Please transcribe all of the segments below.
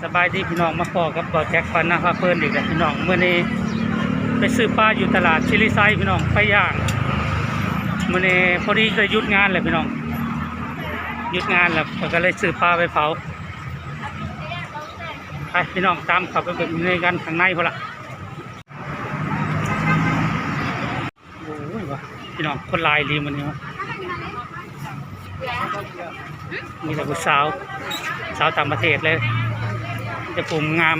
ສະບາຍດີພີ່ນ້ອງ ມາພໍ້ກັບບ່າວແຈັກ ບານນາພາເພີນອີກແລ້ວພີ່ນ້ອງ. ມື້ນີ້ໄປຊື້ປາຢູ່ຕະຫຼາດສິລິໄຊພີ່ນ້ອງ ໄປຍ່າງ. ມື້ນີ້ພໍດີກໍຢຸດງານແຫຼະພີ່ນ້ອງ ຢຸດງານແລ້ວ ຂ້ອຍກໍເລີຍຊື້ປາໄປເຜົາ. ໄປພີ່ນ້ອງ ຕາມເຂົ້າໄປເບິ່ງໃນກັນຂ້າງໃນພຸ້ນລະ. ໂອ້ຍ ວ່າພີ່ນ້ອງ ຄົນຫຼາຍອີ່ຫຼີມື້ນີ້ ມີແຕ່ຜູ້ສາວ ສາວຕ່າງປະເທດເລີຍ ມີແຕ່ຜູ້ງາມ.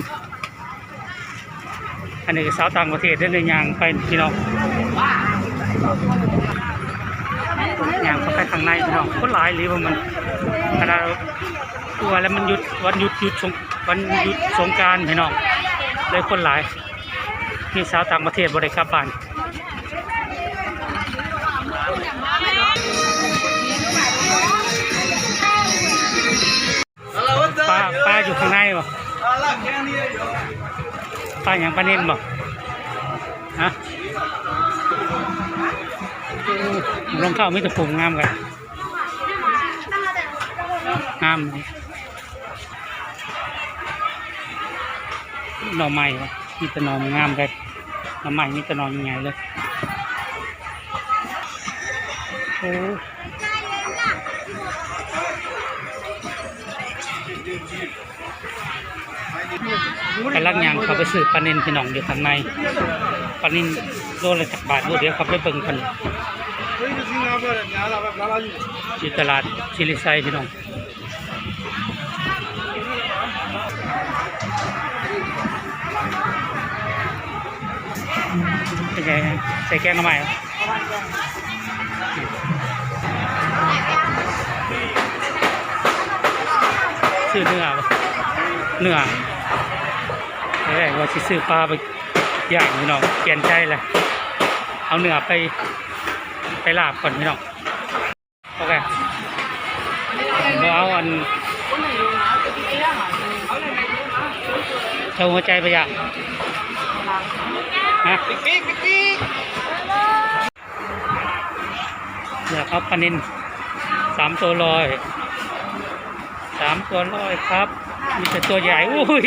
ອັນນີ້ກໍສາວຕ່າງປະເທດເດ້ ໄດ້ຍ່າງໄປພີ່ນ້ອງ ຍ່າງເຂົ້າໄປຂ້າງໃນພີ່ນ້ອງ ຄົນຫຼາຍອີ່ຫຼີ. ວ່າມັນ ຂະໜາດວ່າແລ້ວ ມັນຢຸດ ວັນຢຸດ ຢຸດສົງ ວັນຢຸດສົງການພີ່ນ້ອງ ເລີຍຄົນຫຼາຍ. ມີຊາວຕ່າງປະເທດບໍ່ໄດ້ກັບບ້ານ. ປາ ປາຢູ່ຂ້າງໃນບໍ່? ປາຫຍັງ? ປານິນບໍ່? ຮະ? ໂອ້ ລອງເຂົ້າມີແຕ່ຜົມງາມກັນ ງາມ. ໜໍ່ໄມ້ ມີແຕ່ໜໍ່ງາມເລີຍ ໜໍ່ໄມ້ມີແຕ່ໜໍ່ໃຫຍ່ໆເລີຍ. ໂອ້ ກຳລັງຍ່າງເຂົ້າໄປຊື້ປານິນພີ່ນ້ອງ ຢູ່ຂ້າງໃນ. ປານິນໂລລະຈັກບາດບໍ່? ດຽວເຂົ້າໄປເບິ່ງກັນ ຢູ່ຕະຫຼາດສິລິໄຊພີ່ນ້ອງ. ເປັນໄງ? ໃສ່ແກງໜໍ່ໄມ້ ຊື້ເນື້ອບໍ່? ເນື້ອ ເອີ ວ່າຊິຊື້ປາໄປຍ່າງພີ່ນ້ອງ ປ່ຽນໃຈແລ້ວ ເອົາເນື້ອໄປ ໄປລາບກ່ອນພີ່ນ້ອງ. ໂອເຄ ບໍ່ເອົາອັນ ເຈົ້າຫົວໃຈໄປຢ່າງ ຮະ? ເລືອກເອົາປານິນ ສາມໂຕຮ້ອຍ ສາມໂຕຮ້ອຍຄັບ ມີແຕ່ໂຕໃຫຍ່. ໂອ້ຍ